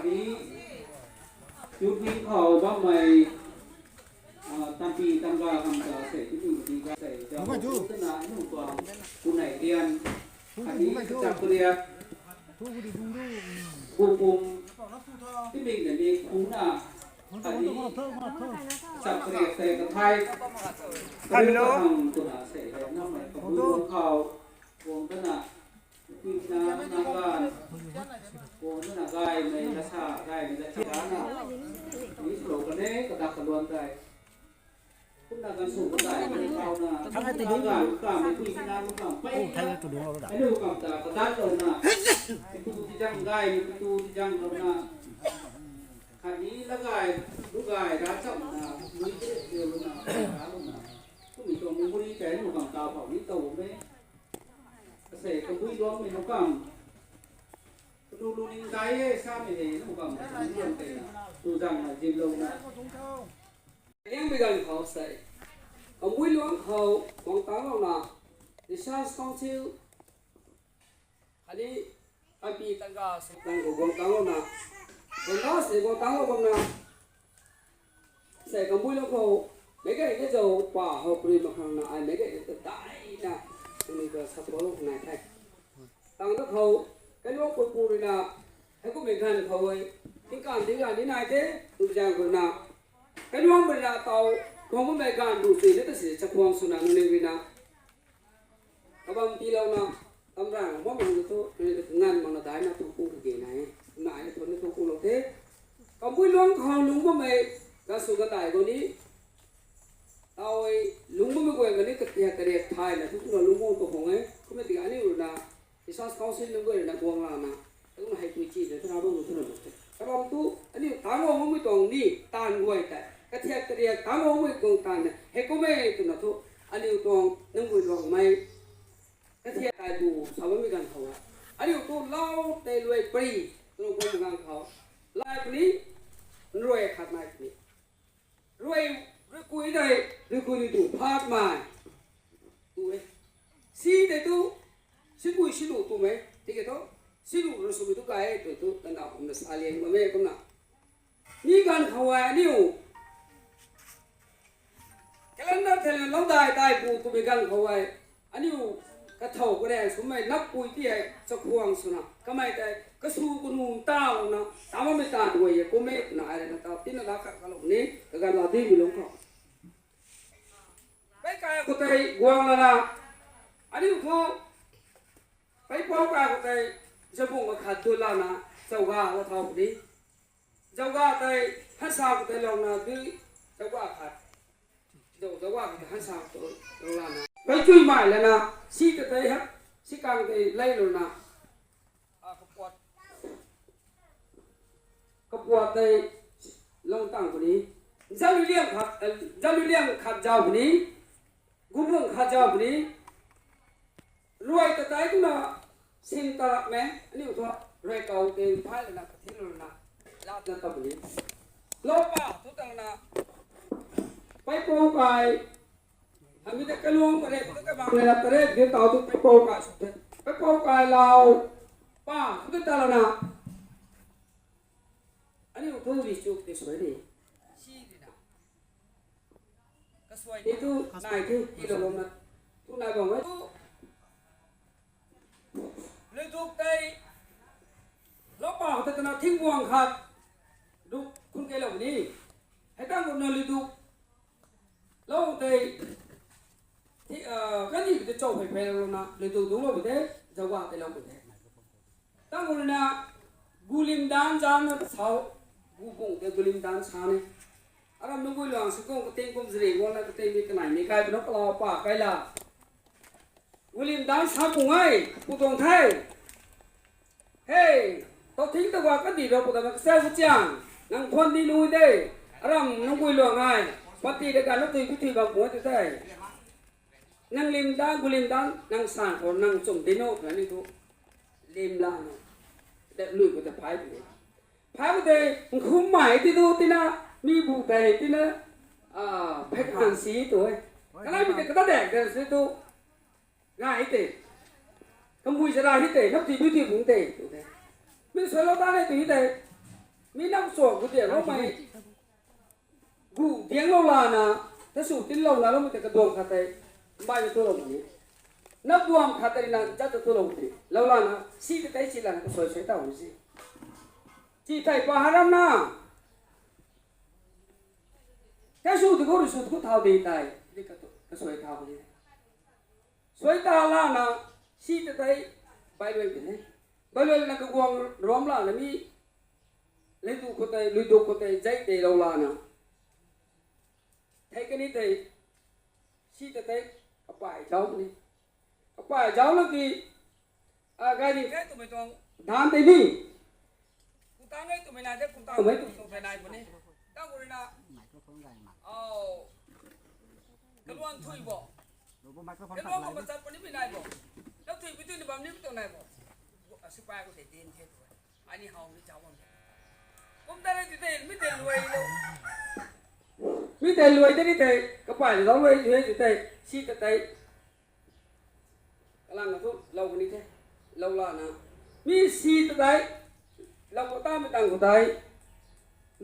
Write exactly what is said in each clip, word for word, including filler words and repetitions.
Youth wing khou bammei, ah, tampi tamga kam ta sei, tu tu di ga sei, ja ho tu na nu tuang, tu nai dian, khatni chak pria, bu pum, timing na ni khu na, khatni chak pria sei kathai, kari kahang tu na sei, na mei kabu khou, kuang ta na, Pui na, na gan, kuang na gaymei, lasa gaymei, lasa na. Ni slow ka ne, kadak kaluan tei. Kumna kan su ka tei, kan kau na. Thang hai tu ding. Gan, kan, pui na, kan, pui na. Ai lu kam ta, kadat lou na. Pitu ti jang gay, pitu ti jang lou na. Khatni la gay, lu gay, ra cham na, mui te, te lou na, ra lou na. Kumna tuang memory tei, lu kam ta, pau ni tau me. Asei kabui luangmei nunc kam. Kanu lu ning dai e, samei hei, nunc kam, nunc kam tei na, tu zang na, zim lou na. Liangmei ganv khou sei. Kabui luang khou, guang tang lou na, Research Council, khatni, api tangga, sei tang khou guang tang lou na. Tangga sei guang tang lou bam na. Sei kabui lou khou, meic gay na zau pa hou puri mak khang na ai meic gay na ta dai na, tuni ta sa thua lou nai the. Tang da khou, kailuang pui pu rui na, hei kummei ganv khou e, tingkan tingkan ni nai the, tu zaeng khou na. Kailuang pui na tau, khou kummei ganv ru tei na ta si chakhuang swna nunc ning rui na. Kabam tiilouna, tamrang bam mak na thu, nganv mak na daina thuanc ku kage na e. Nai na thuanc ni thuanc ku lou the. Kabui luang khou lungc bammei, gasu gadai khou ni, taw e, lungc bammei guay kani kathiak kariak thay na thu kumna lungc bam tu khang e. Kumna ti aniu rui na, Research Council nunc guay rui na guang lana, kumna hei pui chi na thana bam tu na bam the. Kabam tu, aniu tang guang bammei tuang ni, taanv guay tei. Kathiak kariak tang guang bammei tuang taanv na, hei kum e twna thu, aniu tuang nunc guay luangmei. Kathiak kai bu sa bammei ganv khou e. Aniu tu lau tei luai pari, tu kum ganv khou. Lai puni, nruai khat nai puni. Ruai, ruai kui dei, ruai kui ni tu phat mai. Tu e. Si tei tu, si kui si lu tu mei, tiki thu, si lu ru sw mei tu kai, tu tu, tanda kumna sa liang ma mei kumna. Ni ganv khou e, aniu. Calendar thei lou dai dai bu twmei ganv khou e. Aniu kathau karang swmei nap pui ti hei chakhuang swna. Kamei tei kasu kanu talouna. Tamamei taanv guay e kum e twna ai rui na taw tina la khat kalou ni. Kaganv la dimei lung khou. Pei kai khou tei guang lana. Aniu thu. Pei pou kai khou tei. Zabung akhat tu lana. Zauga la thau puni. Zauga tei. Hansa khou tei louna dui. Zauga khat. Zau, zauga khou tei hansa khou tei louna. Pei chui mai lana. Si ta tei ha. Si kang tei lei louna. A, kapuat. Kapuat tei lung tang puni. Zalu liang khat, eh, zalu liang khat zau puni. Gubung khat zau puni. Ruai ta tei kumna sing ta rap me. Aniu thu ruai kau tei phai lana kathil lana. Lat na ta puni. Lou pa thu tang na. Pei pou kai. Hami ta kaluang pare, ta kabang le la tare, di tau tu pei pou kai sw the. Pei pou kai lau. Pa, tu ta lana. Aniu thu ri chuk te suai ni. Si ni na. Ka suai ni tu, nai the, ti lou lou na. Tu nai bang e. Luiduk tei. Lou pa ta tana thingbuang khat. Duk khun ke lou ni. Hei tang na luiduk. Lou tei. Thi, ah, kani te chau phei phei lou na, luiduk duk lou te, zauga tei lou te. Tang na, gulim dan zan na sau, gu bung tei gulim dan sa ni. Aram nunc gui luang si kung kating kum zri guang na kating ni kanai ni kai pano kalau pa kai la. Gulim dan sa kung ai, pu tuang the. Hei, tau thing ta gua kadi rou pu ta na ka sa sa chiang. Nang thuan di nui de. Aram nunc gui luang ai. Pati de ka na tui pi tui bang pu ai tu te. Nang lim dan, gulim dan, nang san khou nang chum di no, na ni tu. Lim la na. Te lui ko te phai pu. Phai pu te, nkhum mai ti tu, tina, mi bu te, tina, ah, phek han si tu, eh. Kana mi te, kata dek, dek si tu. Rai te. Kambui sa rai te, nap ti, bu ti, bung te, tu te. Mi sa lo ta ne, tu te. Mi nap sua gu diang loumei. Gu diang lou lana, ta sw tin lou na loumei ta kaduang khat tei, mbai na tu lou ni. Nap duang khat tei na, jat ta tu lou ti. Lou lana, si ta tei si lana, kasui sui tau ni si. Chi thei pa haram na. Ka sw tu ko, ru sw tu ko thau di tai. Di ka tu, kasui thau ni. Sui ta lana, si ta tei, bai lui ni. Bai lui na kaguang rom lana mi, Leidu khou tei, luidu khou tei, zai tei lou lana. Thei kani tei, si ta tei, kapai zauc ni. Kapai zauc na ki, a, gai ni kai twmei tuang, dan tei ni. Kumtan ngai twmei nai de, kumtan ngai twmei tuang nai puni. Tang kuri na, au, kaluan thui bo. Kaluan ko machat puni mi nai bo. Nap thui pui tui ni bam ni mi tuang nai bo. Sipai ko tei din the tu. Ani hau mi zauc bam. Kum ta re tu tei, mi tei luai lo. Mi tei luai tei ni tei, kapai zauc luai luai tu tei, si ta tei. Kalang na thu, lou kani the, lou lana. Mi si ta tei, lou ko ta mi tang ko tei,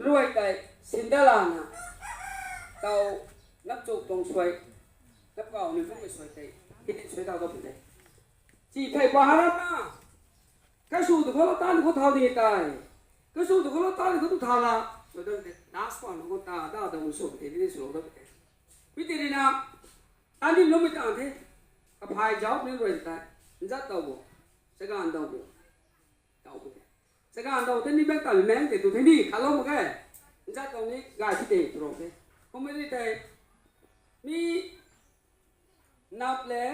ruai tei, sinda lana. Tau, nap chuk tuang suai, nap kau ni bumei suai tei, hiti suai tau ta pu tei. Chi thei pa haram na. Ka sw tu ko lou tan ko thau di tai. Ka sw tu ko lou tan ko tu thau la. Sw ta tei, last one ko ta, ta ta sw tei, tei sw ta tei. Mi tei ri na, tan ni lou mi tan the. Kapai zauc ni ruai tai. Nzat tau bo. Chagan tau bo. Tau bo. Chagan tau tei ni bang ta meng tei tu the ni, kha lou mak ge. Nzat tau ni gai ti tei tu rou the. Kum mi tei, mi nap le,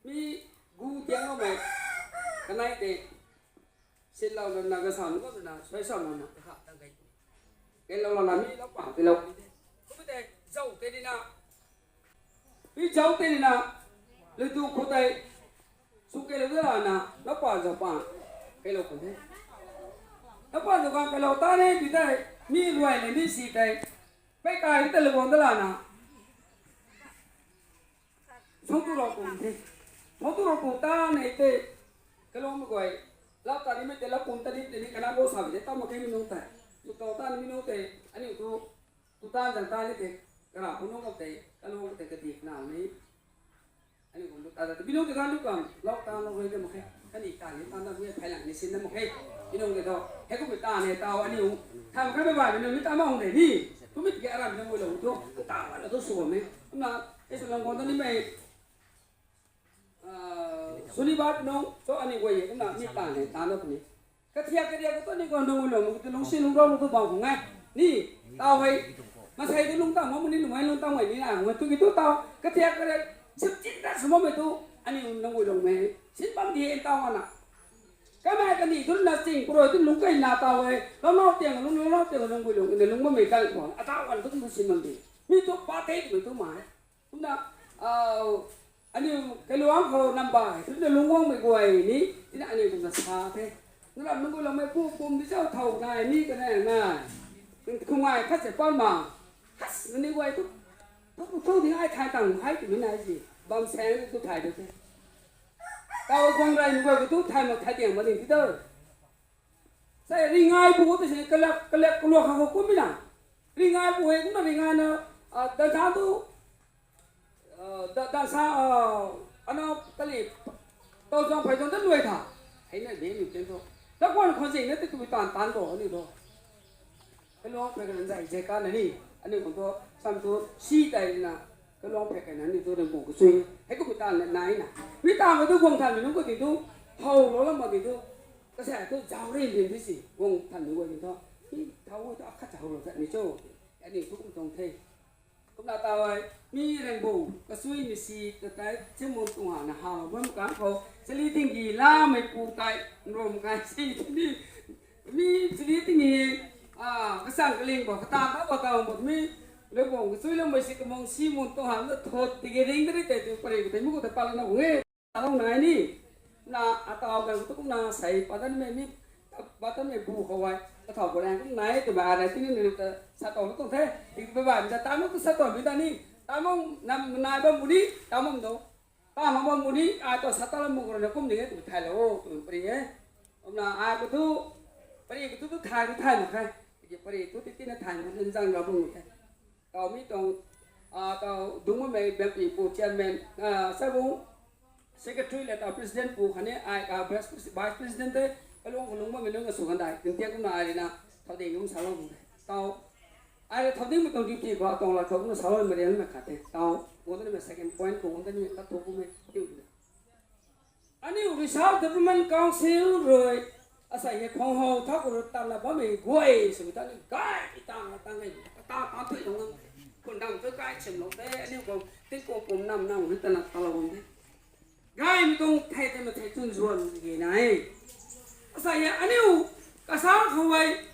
mi gu tiang loumei. Kanei tei. Sin lou na, na ka sa nu ko na, sui sa na, na ka tang kai. Kai lou lana mi lou pa, kai lou. Kum tei, zauc tei ni na. Mi zauc tei ni na. Luidu khou tei. Sw kai lou da lana, lou pa zauc pa. Kai lou pu the. Lou pa zauc pa kai lou ta ni, pi tei. Mi ruai ni, mi si tei. Pei kai tei lou guang da lana. Phou tu rou pu the. Phou tu rou pu ta ni tei. Kalung mi guay. Lap ta ni mi tei lap pu ta ni tei ni kana bo sa mi tei ta mak khe mi nung tei. Tu tau ta ni mi nung tei. Ani tu, tu ta zang ta ni tei. Kara pu nung tei. Kalung tei kati na ni. Ani kum tu ta ta. Mi nung tei kan tu kan. Lou ta lou rui tei mak khe. Kani ta ni ta na rui phai lang ni sin na mak khe. Mi nung tei tu. Hei kum mi ta ni tau ani u. Tham kha mi bai mi nung mi ta ma hung de ni. Kum mi tiki aram mi nung lou tu. Ta ma lou tu sw mi. Kum na. Hei sw lang guang ta ni mei. Ah, Sunibar nung, so ani guay ye, kumna mi tan hei, tan na puni. Kathiak kariak khou tu ni guang nung lou, nung tu lungsi lung rau tu bang khou ngai. Ni, tau hei, masei tu lung tang mo, muni nung hei lung tang hei, ni na, ngai tu ki tu tau, kathiak kariak, sip chin ta sw mo mei tu, ani nung lou mei. Sin bam di hei tau ana. Kamei kani tu na sing, puroi tu lung kai na tau hei, lou nau tiang, lung lou nau tiang, lung gui lung, ni lung mo mei kai khou, atau kan tu tu sin bam di. Mi tu pa tei tu mei tu mai. Kumna, ah, aniu kaluang khou number, kumna lungc guangmei guay ni, tina aniu kumna sa the. Nram nunc guay lou mei pu pum di chau thau nai ni ka nai nai. Kum ngai khat se pan ma. Has, nani guay tu. Tu, tu, tu di ai thai tang, hai tu mi nai si. Bam sang tu thai tu the. Tau guang rai mi guay tu thai ma thai tiang ma ding ti tau. Sai ringai bu tu si kalak, kalak, kalak ha ko kum mi na. Ringai bu hei kumna ringai na, ah, dan sa tu, ah, da, dan sa, ah, ana kali, tau zang phai zang dan luai tha. Hei na de ni ten tho. Da kwan khon zing na te tu tan tan bo ni tho. Kaluang phek kan zai zai ka na ni. Ani kum tho, sam tu, si tai na. Kaluang phek kan na ni tu ring bu ku sui. Hei kum tan na nai na. Mi tan ko tu guang than mi nunc ko ti tu. Hau lo lam ma ti tu. Kasai tu zau rin rin di si, guang than ni guay ni tho. Hi, thau guay tu akhat sa hau lo tat ni cho. Ani tu kum tong the. Kumna tau ai, mi rang bu, kasui mi si, ta tai, chimun tung ha na hau, bam kan khou, chali ting gi la mei pu tai, nrom kai si, ni, mi chali ting gi, ah, kasang kaling bo, kata ta bo tau bo, mi, rang bu, kasui la mei si, kamong si mun tung ha, na thot, ti gi ring di te, tu pare, te mi ko ta pal na hu nge. Talung nai ni, na atau kan tu kum na sai, patan mei ni, patan mei bu khou ai, ka thau ko rang kum nai, tu ba rai tini ni ta, sa tau tu the, ti ba ba, ta ta mo tu sa tau mi ta ni, ta mo nam nai ba mu ni, ta mo do, ta mo ba mu ni, ai tu sa ta la mu ko na kum ni tu thai lo, tu pri e, om na ai ko tu, pri ko tu tu thai, tu thai ma khai. Ki pari tu ti tina thaymei nunc zang ra bung the. Tau mi tuang, a, tau dungc bammei bampi pu chairman, a, sa bung secretary le tau president pu khatni ai, a, vice pres-, vice president te, kalung kalung bammei nunc ka sw kan dai. Tin tiak kumna ai rui na, thau ding kum salou bung the. Tau, ai rui thau ding mi tuang duty khou tuang la khou kumna salou mei rian na khat the. Tau, kum tani mei second point khou kum tani mei tat thu kummei tiu. Aniu Reserve Development Council rui, asei hei khwang how thak rui tanna bammei guay, sw ta ni gay, tang la tang e, ta ta ta thui lung nang. Khun dang thui kai chim lou the, aniu khou, tingkum pum nam nam rui tanna ta lou bam the. Gaymei tuang thei thei ma thei chun zuan ge na e. Asei hei aniu, kasar khou hei,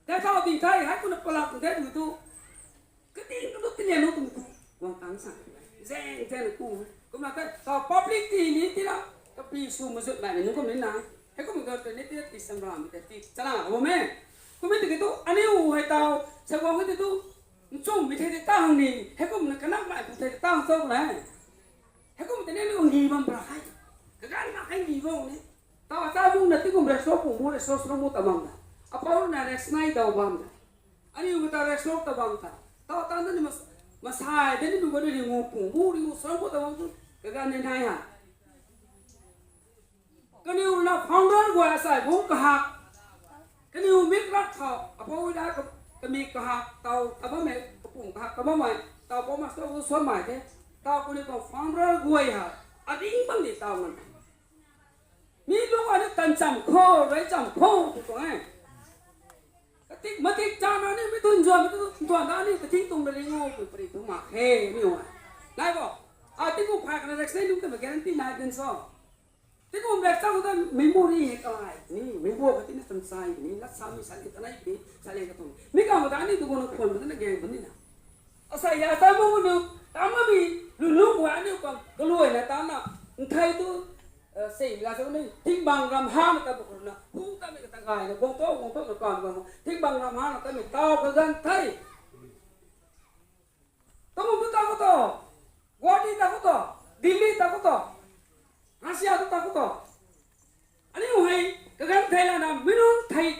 dai tau ding thei, hei kumna palak tuang the tu. Kating tu tilian nu tum tu. Guang tang sang. Zeng zeng ku. Kumna ta, ta public ti ni ti la. Kapi sw mazut mai ni nu kum ni na. Hei kum ga ni ti ti sam ram ti ti chana ho me. Kum ti tu, aniu hei tau, sa guang ti tu. Nchum mi thei ti tang ni. Hei kum na kanak mai pu thei ti tang chau na. Hei kum ti ni ni ngi bam pra hai. Kagan na hai ngi bam ni. Tau ta bung na ti kum resource pu mu resource ro mu ta bam na. Apau na resource nai dau bam na. Aniu ta resource ta bam ta. Tau ta na ni mas-, masai de ni bu ga ni ringu pu mu ringu resource pu ta bam tu. Kagan ni nai ha. Kaniw na founder guay asei bung kahak. Kaniw mik rak khou, apou da ka-, kamik kahak, tau ta bammei, kapum kahak ta bammei, tau pou master gu suan mai the. Tau kaniw tuang founder guay ha, ading bam di tau ngan. Mi lung aniu tan cham kho, rui cham kho, tu tuang e. Katik matik chana ni mi tun zuan, mi tun zuan da ni kating tuang da ring o, pui pari tu mak he, mi o. Nai bo, a ti ku phai kana rek sei lung ta ma guarantee nai din so. Ti kum rek chang ta memory hei kalai ni, memory ka ti na cham sai ni, lat sa mi sa ni, tanai ni, sa ni ka tuang. Mi ka ma ta ni tu ko na khwan ma na gang ma ni na. Asei ya ta mo nu, ta ma mi, lu lu ko aniu kam, kaluai na ta na, nthai tu, eh, sei la sa ni, ting bang ram ha na ta bu na, hu ta mi ka ta gai na, gong to, gong to ka kam gong, ting bang ram ha na ta mi, tau ka gan thai. Tang tu ta ko to, Guwahati ta ko to, Delhi ta ko to, Russia tu ta ko to. Aniu hei, kagan thei lana, minun thei,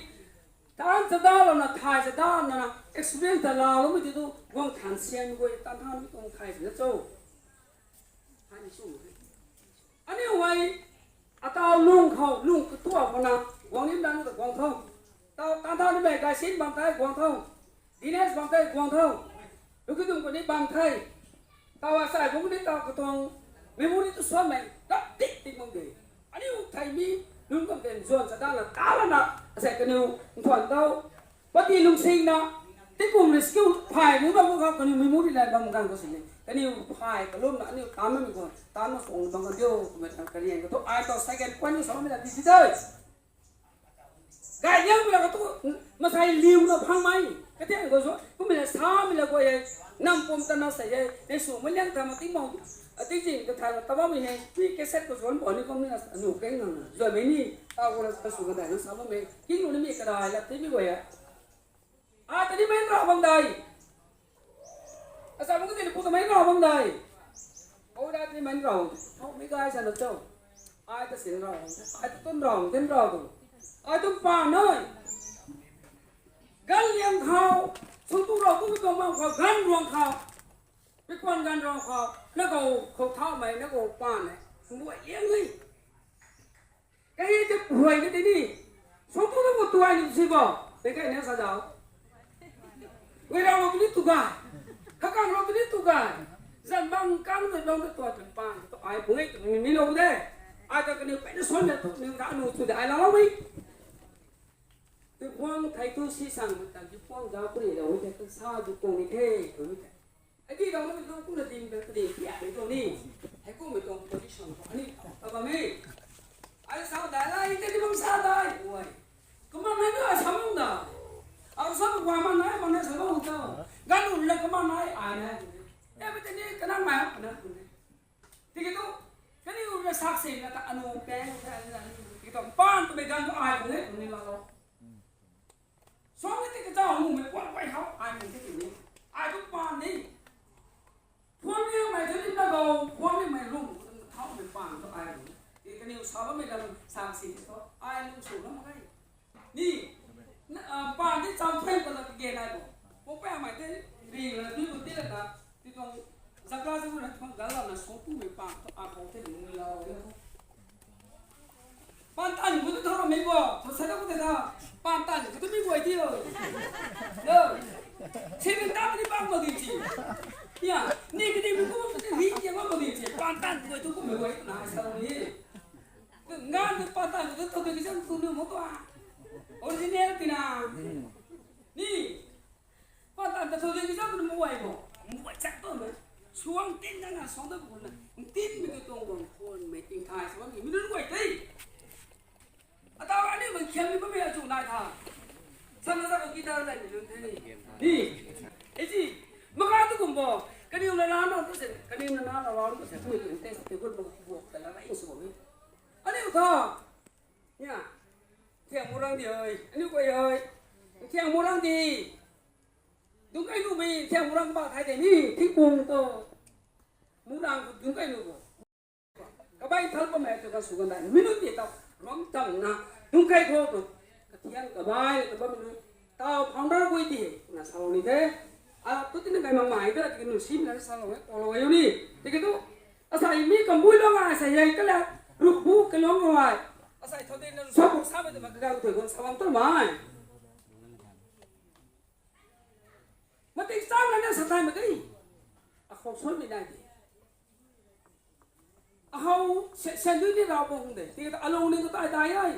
tan chada lana, thai chada lana, experience ta la lo mi ti tu, guang than sian guay, tan than mi tuang thai na cho. Thai ni sum. Aniu hei, atau lung khou, lung katua khou na, guang nim dan ta guang tho. Tau tan than ni mei, gaisin bam thai guang tho. Dinesh bam thei guang tho. Luki tum kuni bam thei. Tau asei bung ni tau katuang memory tu suan mei, rap dik dik bam de. Aniu thei mi, nunc kam ten zuan sa dan la, ta la na, asei kaniu, nthuan tau. Pati lungsing na, ti kum rescue phai, nunc bam khou kaniu memory la bam gang ko sini. Kaniu phai, kalum na, aniu tan na mi guan, tan na song bam kan dio, kumet kan kanian ka tu, ai tau second point ni sa mi la di di dai. Gay liang mi la ka tu, masei liu na phang mai. Kati ko zo, kum mi la sa mi la ko ye, nam pum ta na sa ye, ne su ma liang ta ma ting mau. A ting ting ka tha ta ba mi he, mi cassette ko zo bo ni kum ni na nu keng na. Zo me ni, ta ko la ta su ka dai na sa ba me. King lu ni mi ka dai la ti mi ko ye. A ta ni men rau bam dai. Asa bung ti ni pu ta men rau bam dai. O da ti men rau. Hou mi gay sa na cho. Ai ta sin rau. Ai ta tun rau, tin rau tu. Ai tu pa noi. Gan liang khou. Sung tu rau tu mi tuang bam khou gan ruang khou. Mi kuan gan ruang khou. Na kou khou thau mei, na kou pa nei. Sung tu ai liang ni. Kei te puai ni ti ni. Sung tu tu tuai ni si bo. Te kei ne sa dau. Wei rau lo tu ni tu ga. Kakang lo tu ni tu ga. Zan bang kang zan bang tu tuai tu pan. Tu ai puai tu ni lo de. Ai ka kani pai ni son ni tu ni ka nu tu de ai la lo mi. Tu puang thai tu si sang ta ki puang ga pui lo te ka sa du kong ni the. Tu ni the. Agi dang na mi tu kum na ding bel ka ding piak ni tu ni. Hei kum mi tuang position ko ani ta ba me. Ai sa dai lai te ni bam sa dai. Oi. Kumna nai tu ai sa mung da. Au sa bu wa ma nai ma nai sa mung da. Gan u le kumna nai ai nai. E mi te ni ka nang mai ha na. Tiki tu. Kani u le sak se na ta anu peng ta ni. Tiki tu pan tu me gan tu ai ne ni la lo. Suang ni tiki zau mu me kuan kuai hau ai ni tiki ni. Ai tu pan ni. Phuang ni mei tu ni na gou, phuang ni mei lung, thau mei pan tu ai lung. Ti kaniw sa bammei lam sang si tu, ai lung su lam kai. Ni, na, ah, pan ni cham phen ta na Tui bu ti la ta, tui tuang zakla zang na tuang gal la na song tu mei pang tu a khou te ni la. Pan tan bu tu thor mei bo, thor sa da bu te ta. Pan tan bu tu mei bo ti o. No. Seven ta ni bang bo di chi. Ya, ni ki ni bu ku ti hi ti ma bo di chi. Pan tan bu tu ku mei bo na sa ni. Ngan tu pan tan bu tu thor de ki zang tu ni mo tu a. Original ti na. Ni. Pan tan ta thou de ki zang tu mei bo. Mei chak tu na. Suang tin na na song da bu na. Tin mei tu tuang bang khon mei ting thai sa ni. Mei nu wai tei. Ata ani bang khiam ni ba mei a chu nai tha. Sam na sa ko guitar lai ni lun the ni. Ni. E ji. Maka tu kum bo. Kaniw na na na tu se. Kaniw na na na na tu se. Tu tu te te gun bo bo ta la rai su bo ni. Ani u tha. Nia. Thiang murang di oi. Ani u koi oi. Thiang murang di. Dung kai nu mei thiang murang ba thai de ni. Thing kum to. Murang ku dung kai nu bo. Kabai thal pa mei tu ka su kan dai. Minute ni tau. Ram tam na. Dung kai tho tu. Ka thiang kabai tu ba minute. Tau founder gui di. Na sa lou ni the. A tu tin kai mang mai da ti nu sim na sa lou. Ko lou ni. Ti ki tu. Asai mi kam bui lou ngai asai yei ka la. Ruk bu ka lou ngai. Asai thou tin na sa bu sa mei tu ma ka ga tu ko sa bam tu mai. Matik chang na na sa tai ma kei. A khou soi mei nai di. A khou se, sen dui ni rau bong de. Ti ta alung ni ko tai tai ai.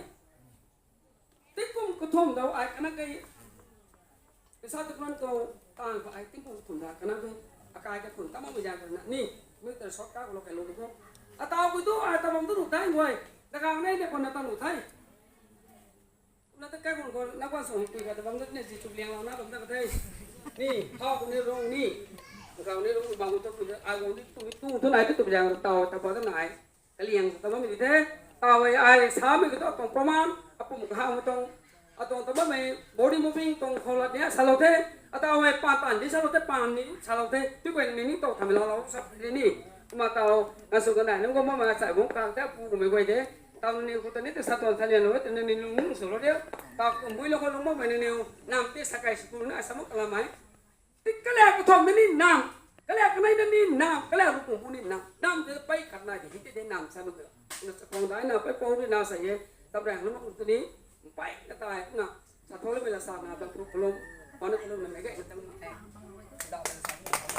Tingkum kathum dau ai kana kei. Kasa tu pran ko tang ko ai tingkum kathum da kana kei. Akai ka kun tama mei jan na ni. Mei ta short ka ko lo kai lo ko. Atau ko tu ai ta bam tu ru tai ngoi. Ta ka nei ne ko na ta ru tai. Na ta kai kun ko na kwa song tu ka ta bam tu ne ji chup liang lo na bam ta ka tai. Ni, hau ko ni rong ni. Ka ni rong bam tu ai ko ni tu tu tu nai tu tu liang tau ta ba ta nai. Kaliang ta bam ni the. Tau ai ai sa mei ko ta tong praman, apum ka hang tong. Atong ta bam mei body moving tong khou lat ni sa lou the. Atau ai pan pan di sa lou the, pan ni sa lou the. Tu kwen ni ni tau tham lo lo sa ni. Kuma tau na su ka nai nung ko ma ma sa bung ka ta pu ko mei guay de. Tau ni ko ta ni ta sa ton sa lian lo, ta ni lung lung su lo de. Tau kum bui lo ko lung ma mei ni nam ti sa kai school na sa mo ka la mai. Ti kalak ka thom ni nam, kalak ka nai ni nam, kalak lu kum bu ni nam. Nam te pai khat nai di hi te de nam sa mo ka. Na sa kong dai na pai pau ni na sa ye. Tab rang na ma kum tu ni pai na tai na. Sa thol mei la sa na ta pu pu lum. Pa na pu lum na mei ga na tang na. Da sa.